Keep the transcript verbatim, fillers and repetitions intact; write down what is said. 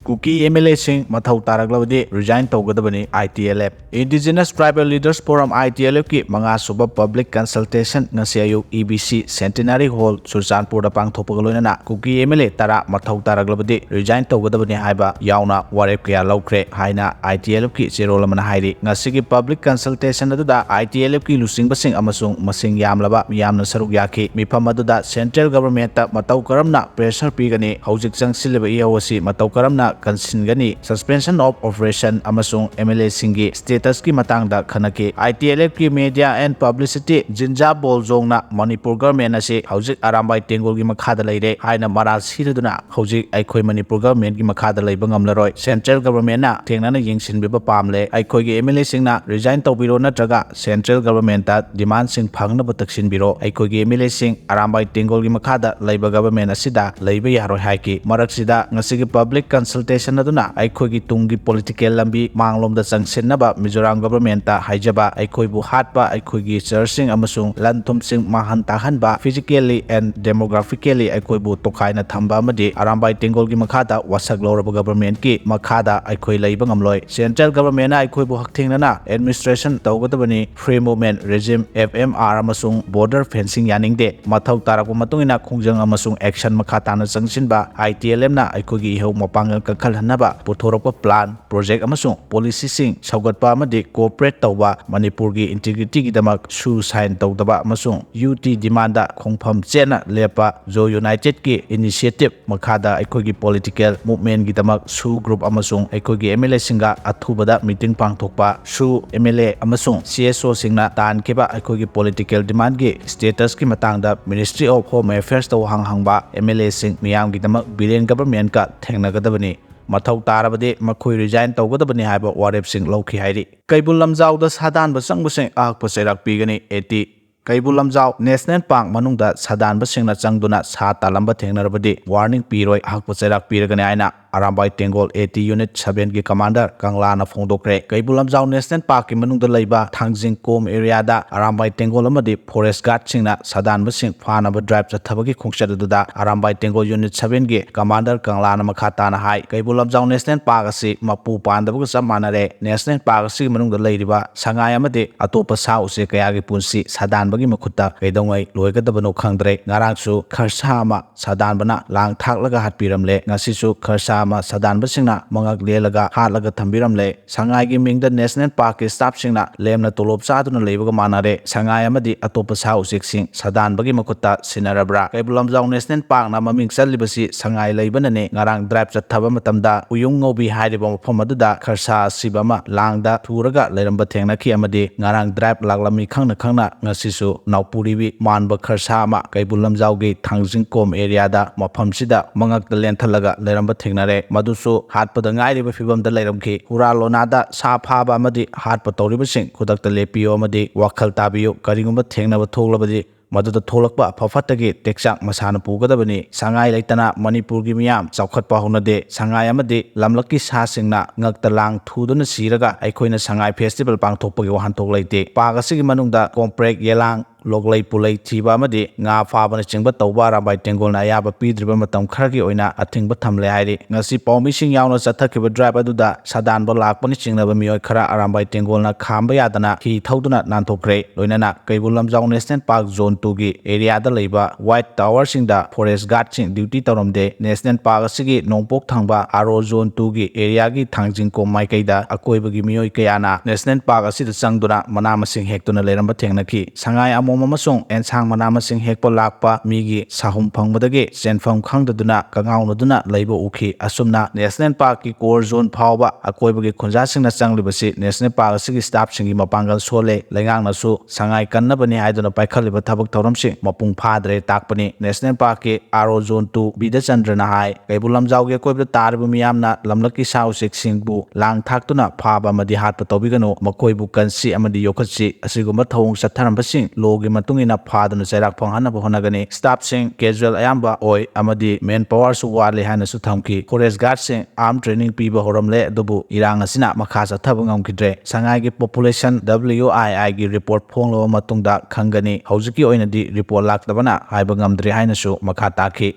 ꯀꯨꯀꯤ M L ꯑꯦꯁꯤꯡ ꯃꯊꯧ ꯇꯥꯔꯛꯂꯕꯗꯤ resign ꯇꯧꯒꯗꯕꯅꯤ꯫ I T L F, Indigenous Tribal Leaders Forum, I T L F ꯀꯤ ꯃꯉꯥ ꯁꯨꯕ public consultation ꯉꯁꯤ ꯑꯌꯨꯛ E B C Centenary Hall ꯆꯨꯔꯆꯥꯟꯄꯨꯔꯗ ꯄꯥꯡꯊꯣꯛꯄꯒ ꯂꯣꯏꯅꯅ ꯀꯨꯀꯤ ꯑꯦꯝ ꯑꯦꯜ ꯑꯦ ꯇꯔꯥ ꯃꯊꯧ ꯇꯥꯔꯛꯂꯕꯗꯤ resign ꯇꯧꯒꯗꯕꯅꯤ ꯍꯥꯏꯕ ꯌꯥꯎꯅ ꯋꯥꯔꯦꯞ ꯀꯌꯥ ꯂꯧꯈ꯭ꯔꯦ ꯍꯥꯏꯅ I T L F ꯀꯤ ꯆꯦꯔꯣꯜ ꯑꯃꯅ ꯍꯥꯏꯔꯤ꯫ ꯉꯁꯤꯒꯤ public consultation ꯑꯗꯨꯗ I T L F ꯀꯤ ꯂꯨꯆꯤꯡꯕꯁꯤꯡ ꯑꯃꯁꯨꯡ ꯃꯁꯤꯡ ꯌꯥꯝꯂꯕ ꯃꯤꯌꯥꯝꯅ ꯁꯔꯨꯛ ꯌꯥꯈꯤ꯫ ꯃꯤꯐꯝ ꯑꯗꯨꯗ central government ꯇ ꯃꯇꯧ ꯀꯔꯝꯅ pressure ꯄꯤꯒꯅꯤ, ꯍꯧꯖꯤꯛ ꯆꯪꯁꯤꯜꯂꯤꯕ ꯏꯍꯧ ꯑꯁꯤ ꯃꯇꯧ ꯀꯔꯝꯅ ꯀꯟꯁꯤꯟꯒꯅꯤ, suspension of operation ꯑꯃꯁꯨꯡ M L A ꯁꯤꯡꯒꯤ status ꯀꯤ ꯃꯇꯥꯡꯗ ꯈꯟꯅꯈꯤ꯫ I T L F ꯀꯤ media and publicity ꯖꯤꯟꯖꯥ ꯕꯣꯜꯖꯣꯡꯅ Manipur government ꯑꯁꯤ ꯍꯧꯖꯤꯛ ꯑꯔꯥꯝꯕꯥꯏ ꯇꯦꯡꯒꯣꯜꯒꯤ ꯃꯈꯥꯗ ꯂꯩꯔꯦ ꯍꯥꯏꯅ ꯃꯔꯥꯜ ꯁꯤꯔꯗꯨꯅ ꯍꯧꯖꯤꯛ ꯑꯩꯈꯣꯏ ꯃꯅꯤꯄꯨꯔ government ꯀꯤ ꯃꯈꯥꯗ ꯂꯩꯕ ꯉꯝꯂꯔꯣꯏ꯫ Central government ꯅ ꯊꯦꯡꯅꯅ ꯌꯦꯡꯁꯤꯟꯕꯤꯕ ꯄꯥꯝꯂꯦ꯫ ꯑꯩꯈꯣꯏꯒꯤ M L A ꯁꯤꯡꯅ resign ꯇꯧꯕꯤꯔꯣ ꯅꯠꯇ꯭ꯔꯒ central government ꯇ demand ꯁꯤꯡ ꯐꯪꯅꯕ ꯇꯛꯁꯤꯟꯕꯤꯔꯣ꯫ ꯑꯩꯈꯣꯏꯒꯤ M L A ꯁꯤꯡ ꯑꯔꯥꯝꯕꯥꯏ ꯇꯦꯡꯒꯣꯜꯒꯤ ꯃꯈꯥꯗ ꯂꯩꯕ government ꯑꯁꯤꯗ ꯂꯩꯕ ꯌꯥꯔꯣꯏ ꯍꯥꯏꯈꯤ꯫ ꯃꯔꯛꯁꯤꯗ ꯉꯁꯤꯒꯤ public consultation ꯑꯗꯨꯅ ꯑꯩꯈꯣꯏꯒꯤ ꯇꯨꯡꯒꯤ political ꯂꯝꯕꯤ ꯃꯥꯡꯂꯣꯝꯗ ꯆꯪꯁꯤꯟꯅꯕ ꯃꯤꯖꯣꯔꯥꯝ government ꯇ ꯍꯥꯏꯖꯕ, ꯑꯩꯈꯣꯏꯕꯨ ꯍꯥꯠꯄ, ꯑꯩꯈꯣꯏꯒꯤ ꯆꯔꯁꯁꯤꯡ ꯑꯃꯁꯨꯡ ꯂꯟ ꯊꯨꯝꯁꯤꯡ ꯃꯥꯡꯍꯟ ꯇꯥꯍꯟꯕ, physically and demographically ꯑꯩꯈꯣꯏꯕꯨ ꯇꯣꯈꯥꯏꯅ ꯊꯝꯕ ꯑꯃꯗꯤ ꯑꯔꯥꯝꯕꯥꯏ ꯇꯦꯡꯒꯣꯜꯒꯤ ꯃꯈꯥꯗ ꯋꯥꯁꯛ ꯂꯧꯔꯕ government ꯀꯤ ꯃꯈꯥꯗ ꯑꯩꯈꯣꯏ ꯂꯩꯕ ꯉꯝꯂꯣꯏ꯫ Central government ꯅ ꯑꯩꯈꯣꯏꯕꯨ ꯍꯛꯊꯦꯡꯅꯅ administration ꯇꯧꯒꯗꯕꯅꯤ꯫ Free Movement Regime, F M R, ꯑꯃꯁꯨꯡ border fencing ꯌꯥꯅꯤꯡꯗꯦ꯫ ꯃꯊꯧ ꯇꯥꯔꯛꯄ ꯃꯇꯨꯡ ꯏꯟꯅ ꯈꯣꯡꯖꯪ ꯑꯃꯁꯨꯡ action ꯃꯈꯥ ꯇꯥꯅ ꯆꯪꯁꯤꯟꯕ꯫ I T L F ꯅ ꯑꯩꯈꯣꯏꯒꯤ ꯏꯍꯧ ꯃꯄꯥꯡꯒꯜ ꯀꯟꯈꯠꯍꯟꯅꯕ ꯄꯨꯊꯣꯔꯛꯄ plan, project ꯑꯃꯁꯨꯡ policy ꯁꯤꯡ ꯁꯧꯒꯠꯄ ꯑꯃꯗꯤ cooperate ꯇꯧꯕ, ꯃꯅꯤꯄꯨꯔꯒꯤ integrity ꯒꯤꯗꯃꯛ ꯁꯨ sign ꯇꯧꯗꯕ ꯑꯃꯁꯨꯡ U T demand ꯗ ꯈꯣꯡꯐꯝ ꯆꯦꯠꯅ ꯂꯦꯞꯄ, Zo United ꯀꯤ initiative ꯃꯈꯥꯗ ꯑꯩꯈꯣꯏꯒꯤ political movement ꯒꯤꯗꯃꯛ ꯁꯨ group ꯑꯃꯁꯨꯡ ꯑꯩꯈꯣꯏꯒꯤ M L A ꯁꯤꯡꯒ ꯑꯊꯨꯕꯗ meeting ꯄꯥꯡꯊꯣꯛꯄ, ꯁꯨ M L A ꯑꯃꯁꯨꯡ C S O ꯁꯤꯡꯅ ꯇꯥꯟꯈꯤꯕ ꯑꯩꯈꯣꯏꯒꯤ political demand ꯒꯤ status ꯀꯤ ꯃꯇꯥꯡꯗ Ministry of Home Affairs ꯇ ꯋꯥꯍꯪ ꯍꯪꯕ, M L A ꯁꯤꯡ ꯃꯤꯌꯥꯝꯒꯤꯗꯃꯛ ꯕꯤꯔꯦꯟ government ꯀ ꯊꯦꯡꯅꯒꯗꯕꯅꯤ꯫ ꯃꯊꯧ ꯇꯥꯔꯕꯗꯤ ꯃꯈꯣꯏ resign ꯇꯧꯒꯗꯕꯅꯤ ꯍꯥꯏꯕ ꯋꯥꯔꯦꯞꯁꯤꯡ ꯂꯧꯈꯤ ꯍꯥꯏꯔꯤ꯫ ꯀꯩꯕꯨꯜ ꯂꯝꯖꯥꯎꯗ ꯁꯥꯗꯥꯟꯕ ꯆꯪꯕꯁꯤꯡ ꯑꯍꯛꯄ ꯆꯩꯔꯥꯛ ꯄꯤꯒꯅꯤ꯫ A T, Keibul Lamjao National Park ꯃꯅꯨꯡꯗ ꯁꯥꯗꯥꯟꯕꯁꯤꯡꯅ ꯆꯪꯗꯨꯅ ꯁꯥ ꯇꯥꯜꯂꯝꯕ ꯊꯦꯡꯅꯔꯕꯗꯤ warning ꯄꯤꯔꯣꯏ, ꯑꯍꯛꯄ ꯆꯩꯔꯥꯛ ꯄꯤꯔꯒꯅꯤ ꯍꯥꯏꯅ ꯑꯔꯥꯝꯕꯥꯏ ꯇꯦꯡꯒꯣꯜ AT Unit seven ꯒꯤ commander ꯀꯪꯂꯥꯅ ꯐꯣꯡꯗꯣꯛꯈ꯭ꯔꯦ꯫ Keibul Lamjao National Park ꯀꯤ ꯃꯅꯨꯡꯗ ꯂꯩꯕ ꯊꯥꯡꯖꯤꯡꯀꯣꯝ area ꯗ ꯑꯔꯥꯝꯕꯥꯏ ꯇꯦꯡꯒꯣꯜ ꯑꯃꯗꯤ forest guard ꯁꯤꯡꯅ ꯁꯥꯗꯥꯟꯕꯁꯤꯡ ꯐꯥꯅꯕ drive ꯆꯠꯊꯕꯒꯤ ꯈꯣꯡꯆꯠ ꯑꯗꯨꯗ ꯑꯔꯥꯝꯕꯥꯏ ꯇꯦꯡꯒꯣꯜ Unit seven ꯒꯤ commander ꯀꯪꯂꯥꯅ ꯃꯈꯥ ꯇꯥꯅ ꯍꯥꯏ, ꯀꯩꯕꯨꯜ ꯂꯝꯖꯥꯎ National Park ꯑꯁꯤ ꯃꯄꯨ ꯄꯥꯟꯗꯕꯒ ꯆꯞ ꯃꯥꯟꯅꯔꯦ꯫ National Park ꯑꯁꯤꯒꯤ ꯃꯅꯨꯡꯗ ꯂꯩꯔꯤꯕ ꯁꯉꯥꯏ ꯑꯃꯗꯤ ꯑꯇꯣꯞꯄ ꯁꯥ ꯎꯆꯦꯛ ꯀꯌꯥꯒꯤ ꯄꯨꯟꯁꯤ ꯁꯥꯗꯥꯟꯕꯒꯤ ꯃꯈꯨꯠꯇ ꯀꯩꯗꯧꯉꯩ ꯂꯣꯏꯒꯗꯕꯅꯣ ꯈꯪꯗ꯭ꯔꯦ꯫ ꯉꯔꯥꯡꯁꯨ ꯈꯔꯁꯥ ꯑꯃ ꯁꯥꯗꯥꯟꯕꯅ ꯂꯥꯡ ꯊꯥꯛꯂꯒ ꯍꯥꯠꯄꯤꯔꯝꯂꯦ꯫ ꯉꯁꯤꯁꯨ ꯈꯔꯁꯥ ꯑꯃ ꯁꯥꯗꯥꯟꯕꯁꯤꯡꯅ ꯃꯉꯛ ꯂꯦꯜꯂꯒ ꯍꯥꯠꯂꯒ ꯊꯝꯕꯤꯔꯝꯂꯦ꯫ ꯁꯉꯥꯏꯒꯤ ꯃꯤꯡꯗ National Park ꯀꯤ staff ꯁꯤꯡꯅ ꯂꯦꯝꯅ ꯇꯣꯂꯣꯞ ꯆꯥꯗꯨꯅ ꯂꯩꯕꯒ ꯃꯥꯟꯅꯔꯦ꯫ ꯁꯉꯥꯏ ꯑꯃꯗꯤ ꯑꯇꯣꯞꯄ ꯁꯥ ꯎꯆꯦꯛꯁꯤꯡ ꯁꯥꯗꯥꯟꯕꯒꯤ ꯃꯈꯨꯠꯇ ꯁꯤꯟꯅꯔꯕ꯭ꯔꯥ? ꯀꯩꯕꯨꯜ ꯂꯝꯖꯥꯎ National Park ꯅ ꯃꯃꯤꯡ ꯆꯠꯂꯤꯕꯁꯤ ꯁꯉꯥꯏ ꯂꯩꯕꯅꯅꯤ꯫ ꯉꯔꯥꯡ drive ꯆꯠꯊꯕ ꯃꯇꯝꯗ ꯎꯌꯨꯡ ꯉꯧꯕꯤ ꯍꯥꯏꯔꯤꯕ ꯃꯐꯝ ꯑꯗꯨꯗ ꯈꯔꯁꯥ ꯑꯁꯤꯕ ꯑꯃ ꯂꯥꯡꯗ ꯊꯨꯔꯒ ꯂꯩꯔꯝꯕ ꯊꯦꯡꯅꯈꯤ ꯑꯃꯗꯤ ꯉꯔꯥꯡ drive ꯂꯥꯛꯂꯝꯃꯤ ꯈꯪꯅ ꯈꯪꯅ ꯉꯁꯤꯁꯨ ꯅꯥꯎꯄꯨꯔꯤꯕꯤ ꯃꯥꯟꯕ ꯈꯔꯁꯥ ꯑꯃ ꯀꯩꯕꯨꯜ ꯂꯝꯖꯥꯎꯒꯤ ꯊꯥꯡꯖꯤꯡꯀꯣꯝ area ꯗ ꯃꯐꯝꯁꯤꯗ ꯃꯉꯛꯇ ꯂꯦꯟꯊꯠꯂꯒ ꯂꯩꯔꯝꯕ ꯊꯦꯡꯅꯔꯦ꯫ ꯃꯗꯨꯁꯨ ꯍꯥꯠꯄꯗ ꯉꯥꯏꯔꯤꯕ ꯐꯤꯕꯝꯗ ꯂꯩꯔꯝꯈꯤ꯫ ꯍꯨꯔꯥꯜ ꯂꯣꯅꯥꯗ ꯁꯥ ꯐꯥꯕ ꯑꯃꯗꯤ ꯍꯥꯠꯄ ꯇꯧꯔꯤꯕꯁꯤꯡ ꯈꯨꯗꯛꯇ ꯂꯦꯞꯄꯤꯌꯨ ꯑꯃꯗꯤ ꯋꯥꯈꯜ ꯇꯥꯕꯤꯌꯨ꯫ ꯀꯔꯤꯒꯨꯝꯕ ꯊꯦꯡꯅꯕ ꯊꯣꯛꯂꯕꯗꯤ ꯃꯗꯨꯗ ꯊꯣꯛꯂꯛꯄ ꯑꯐ ꯐꯠꯇꯒꯤ ꯇꯦꯛꯆꯥꯛ ꯃꯁꯥꯅ ꯄꯨꯒꯗꯕꯅꯤ꯫ ꯁꯉꯥꯏ ꯂꯩꯇꯅ ꯃꯅꯤꯄꯨꯔꯒꯤ ꯃꯤꯌꯥꯝ ꯆꯥꯎꯈꯠꯄ ꯍꯧꯅꯗꯦ꯫ ꯁꯉꯥꯏ ꯑꯃꯗꯤ ꯂꯝꯂꯛꯀꯤ ꯁꯥꯁꯤꯡꯅ ꯉꯛꯇ ꯂꯥꯡ ꯊꯨꯗꯨꯅ ꯁꯤꯔꯒ ꯑꯩꯈꯣꯏꯅ ꯁꯉꯥꯏ festival ꯄꯥꯡꯊꯣꯛꯄꯒꯤ ꯋꯥꯍꯟꯊꯣꯛ ꯂꯩꯇꯦ꯫ Park ꯑꯁꯤꯒꯤ ꯃꯅꯨꯡꯗ ꯀꯣꯝꯄ꯭ꯔꯦꯛ, ꯌꯦꯂꯥꯡ, ꯂꯣꯛꯂꯩ ꯄꯨꯂꯩ ꯊꯤꯕ ꯑꯃꯗꯤ ꯉꯥ ꯐꯥꯕꯅꯆꯤꯡꯕ ꯇꯧꯕ ꯑꯔꯥꯝꯕꯥꯏ ꯇꯦꯡꯒꯣꯜꯅ ꯑꯌꯥꯕ ꯄꯤꯗ꯭ꯔꯤꯕ ꯃꯇꯝ ꯈꯔꯒꯤ ꯑꯣꯏꯅ ꯑꯊꯤꯡꯕ ꯊꯝꯂꯦ ꯍꯥꯏꯔꯤ꯫ ꯉꯁꯤ ꯄꯥꯎꯃꯤꯁꯤꯡ ꯌꯥꯎꯅ ꯆꯠꯊꯈꯤꯕ drive ꯑꯗꯨꯗ ꯁꯥꯗꯥꯟꯕ ꯂꯥꯛꯄꯅ ꯆꯤꯡꯅꯕ ꯃꯤꯑꯣꯏ ꯈꯔ ꯑꯔꯥꯝꯕꯥꯏ ꯇꯦꯡꯒꯣꯜꯅ ꯈꯥꯝꯕ ꯌꯥꯗꯅ ꯍꯤ ꯊꯧꯗꯨꯅ ꯅꯥꯟꯊꯣꯛꯈ꯭ꯔꯦ꯫ ꯂꯣꯏꯅꯅ Keibul Lamjao National Park Zone two ꯒꯤ area ꯗ ꯂꯩꯕ White Tower ꯁꯤꯡꯗ forest guard ꯁꯤꯡ duty ꯇꯧꯔꯝꯗꯦ꯫ National Park ꯑꯁꯤꯒꯤ ꯅꯣꯡꯄꯣꯛ ꯊꯪꯕ ꯑꯥꯔꯣ Zone two ꯒꯤ area ꯒꯤ ꯊꯥꯡꯖꯤꯡꯀꯣꯝ ꯃꯥꯏꯀꯩꯗ ꯑꯀꯣꯏꯕꯒꯤ ꯃꯤꯑꯣꯏ ꯀꯌꯥꯅ National Park ꯑꯁꯤꯗ ꯆꯪꯗꯨꯅ ꯃꯅꯥ ꯃꯁꯤꯡ ꯍꯦꯛꯇꯨꯅ ꯂꯩꯔꯝꯕ ꯊꯦꯡꯅꯈꯤ꯫ ꯁꯉꯥꯏ ꯑꯃꯣꯝ ꯑꯃꯁꯨꯡ ꯑꯦꯟꯁꯥꯡ ꯃꯅꯥ ꯃꯁꯤꯡ ꯍꯦꯛꯄ ꯂꯥꯛꯄ ꯃꯤꯒꯤ ꯁꯥꯍꯨꯝ ꯐꯪꯕꯗꯒꯤ ꯆꯦꯟꯐꯝ ꯈꯪꯗꯗꯨꯅ ꯀꯉꯥꯎꯅꯗꯨꯅ ꯂꯩꯕ ꯎꯈꯤ꯫ ꯑꯁꯨꯝꯅ National Park ꯀꯤ core zone ꯐꯥꯎꯕ ꯑꯀꯣꯏꯕꯒꯤ ꯈꯨꯟꯖꯥꯁꯤꯡꯅ ꯆꯪꯂꯤꯕꯁꯤ National Park ꯑꯁꯤꯒꯤ staff ꯁꯤꯡꯒꯤ ꯃꯄꯥꯡꯒꯜ ꯁꯣꯜꯂꯦ꯫ ꯂꯩꯉꯥꯛꯅꯁꯨ ꯁꯉꯥꯏ ꯀꯟꯅꯕꯅꯤ ꯍꯥꯏꯗꯨꯅ ꯄꯥꯏꯈꯠꯂꯤꯕ ꯊꯕꯛ ꯊꯧꯔꯝꯁꯤꯡ ꯃꯄꯨꯡ ꯐꯥꯗ꯭ꯔꯦ ꯇꯥꯛꯄꯅꯤ꯫ National Park ꯀꯤ ꯑꯥꯔꯣ Zone two ꯕꯤꯗꯆꯟꯗ꯭ꯔꯅ ꯍꯥꯏ, ꯀꯩꯕꯨꯜ ꯂꯝꯖꯥꯎꯒꯤ ꯑꯀꯣꯏꯕꯗ ꯇꯥꯔꯤꯕ ꯃꯤꯌꯥꯝꯅ ꯂꯝꯂꯛꯀꯤ ꯁꯥ ꯎꯆꯦꯛꯁꯤꯡꯕꯨ ꯂꯥꯡ ꯊꯥꯛꯇꯨꯅ ꯐꯥꯕ ꯑꯃꯗꯤ ꯍꯥꯠꯄ ꯇꯧꯕꯤꯒꯅꯨ, ꯃꯈꯣꯏꯕꯨ ꯀꯟꯁꯤ ꯑꯃꯗꯤ ꯌꯣꯛꯈꯠꯁꯤ꯫ ꯑꯁꯤꯒꯨꯝꯕ ꯊꯧꯑꯣꯡ ꯆꯠꯊꯔꯝꯕꯁꯤꯡ law ꯒꯤ ꯃꯇꯨꯡ ꯏꯟꯅ ꯐꯥꯗꯨꯅ ꯆꯩꯔꯥꯛ ꯐꯪꯍꯟꯅꯕ ꯍꯣꯠꯅꯒꯅꯤ꯫ Staff ꯁꯤꯡ casual ꯑꯌꯥꯝꯕ ꯑꯣꯏ ꯑꯃꯗꯤ manpower ꯁꯨ ꯋꯥꯠꯂꯤ ꯍꯥꯏꯅꯁꯨ ꯊꯝꯈꯤ꯫ Forest guard ꯁꯤꯡ arm training ꯄꯤꯕ ꯍꯧꯔꯝꯂꯦ, ꯑꯗꯨꯕꯨ ꯏꯔꯥꯡ ꯑꯁꯤꯅ ꯃꯈꯥ ꯆꯠꯊꯕ ꯉꯝꯈꯤꯗ꯭ꯔꯦ꯫ ꯁꯉꯥꯏꯒꯤ population W I I ꯒꯤ report ꯐꯣꯡꯂꯕ ꯃꯇꯨꯡꯗ ꯈꯪꯒꯅꯤ꯫ ꯍꯧꯖꯤꯛꯀꯤ ꯑꯣꯏꯅꯗꯤ report ꯂꯥꯛꯇꯕꯅ ꯍꯥꯏꯕ ꯉꯝꯗ꯭ꯔꯤ ꯍꯥꯏꯅꯁꯨ ꯃꯈꯥ ꯇꯥꯈꯤ꯫